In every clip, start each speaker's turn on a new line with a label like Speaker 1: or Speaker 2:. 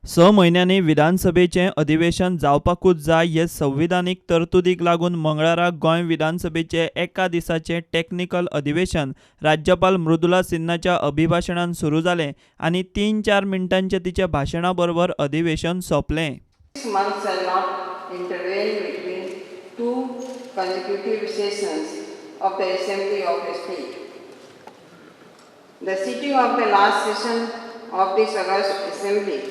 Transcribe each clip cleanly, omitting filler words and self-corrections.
Speaker 1: 6 म्हयन्यांनी विधानसभेचें अधिवेशन जावपाकूच जाय हे संविधानीक तरतुदीक लागून मंगळारा गोंय विधानसभेचें एका दिसाचें टॅक्निकल अधिवेशन राज्यपाल मृदुला सिन्हाच्या अभिभाशणान सुरू जालें आनी 3-4 मिनटांच्या तिच्या भाशणा बरोबर अधिवेशन सोंपलें.
Speaker 2: 6 months shall not intervene between two consecutive sessions of the Assembly of a State. The sitting of the last session of this August Assembly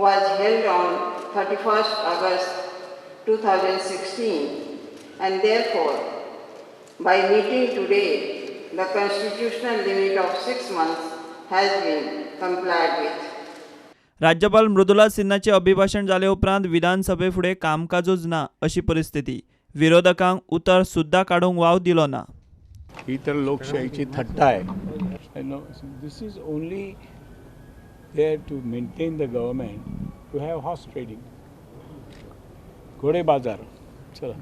Speaker 2: was held on 31st August 2016, and therefore, by meeting today, the constitutional limit of 6 months has been complied with.
Speaker 1: राज्यपाल मृदुला सिन्हाचे अभिभाशण जाले उपरांत विधानसभे फुडें कामकाजूच ना अशी परिस्थिती. विरोधकांक उतर सुद्दां काडूंक वाव दिलो ना.
Speaker 3: ही तर लोकशाहीची थट्टा आहे. This is only there to maintain the government, to have horse trading, घोडे बाजार. चला.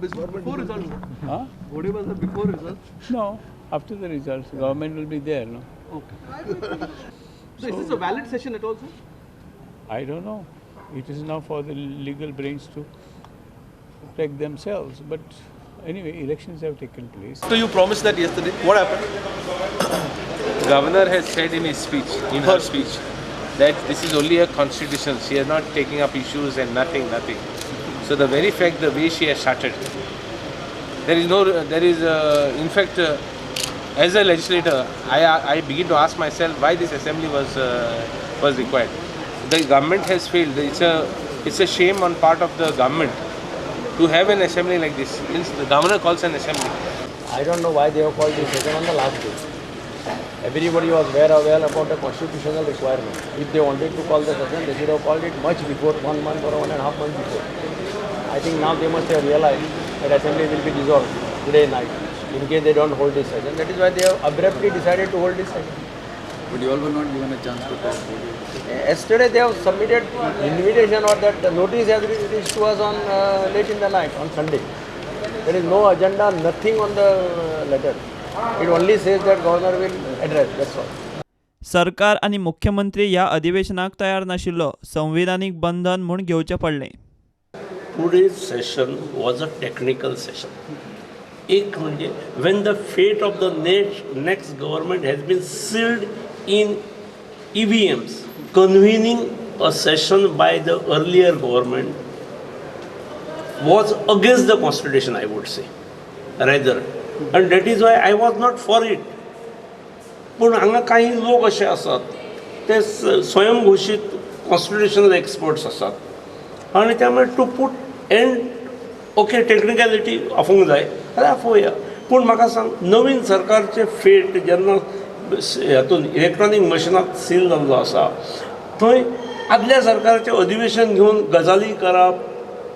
Speaker 4: Before results.
Speaker 3: Huh?
Speaker 4: Ghode Bazaar before results?
Speaker 3: No, after the results, government will be there, no?
Speaker 4: Okay. So is this a valid session at all, sir?
Speaker 3: I don't know. It is now for the legal brains to protect themselves. But anyway, elections have taken place.
Speaker 4: So you promised that yesterday. What happened?
Speaker 5: Governor has said in his speech, in her speech, that this is only a constitution. She is not taking up issues and nothing, nothing. So the very fact, the way she has started, there is no, there is, in fact, as a legislator, I begin to ask myself why this assembly was required. The government has failed. It's a shame on part of the government to have an assembly like this. Since the governor calls an assembly.
Speaker 6: I don't know why they have called this session on the last day. Everybody was well aware about the constitutional requirement. If they wanted to call the session, they should have called it much before, 1 month or 1.5 months before. I think now they must have realized that assembly will be dissolved today night in case they don't hold this session. That is why they have abruptly decided to hold this session.
Speaker 7: But you all were not given a chance to talk.
Speaker 6: Yesterday they have submitted invitation or that notice has reached to us on late in the night on Sunday. There is no agenda, nothing on the letter. It only says that governor will address, that's all.
Speaker 1: सरकार आनी मुख्यमंत्री ह्या अधिवेशनाक तयार नाशिल्लो. संविधानीक बंधन म्हूण घेवचें पडलें.
Speaker 8: Today's session was a technical session. एक म्हणजे when the fate of the next government has been sealed in EVMs, convening a session by the earlier government was against the constitution, I would say, rather. And that is why I was not for it. पूण हांगा काही लोक अशे आसात ते स्वयंघोशीत constitutional experts आसात आनी त्यामुळे to put and okay technicality आफोवंक जाय जाल्यार आफोवया. पूण म्हाका सांग, नवीन सरकारचें फेट जेन्ना हातून इलेक्ट्रॉनीक मशिनांत सील जाल्लो आसा, थंय आदल्या सरकाराचें अधिवेशन घेवन गजाली करप,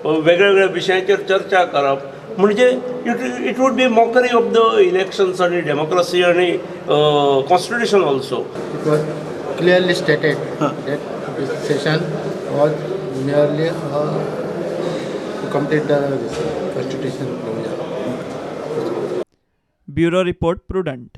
Speaker 8: वेगळ्या वेगळ्या विशयांचेर चर्चा करप म्हणजे it would be mockery of the elections आनी डेमोक्रसी आनी constitution also.
Speaker 9: It was clearly stated that this session was merely to complete the constitution provision.
Speaker 1: Bureau Report, Prudent.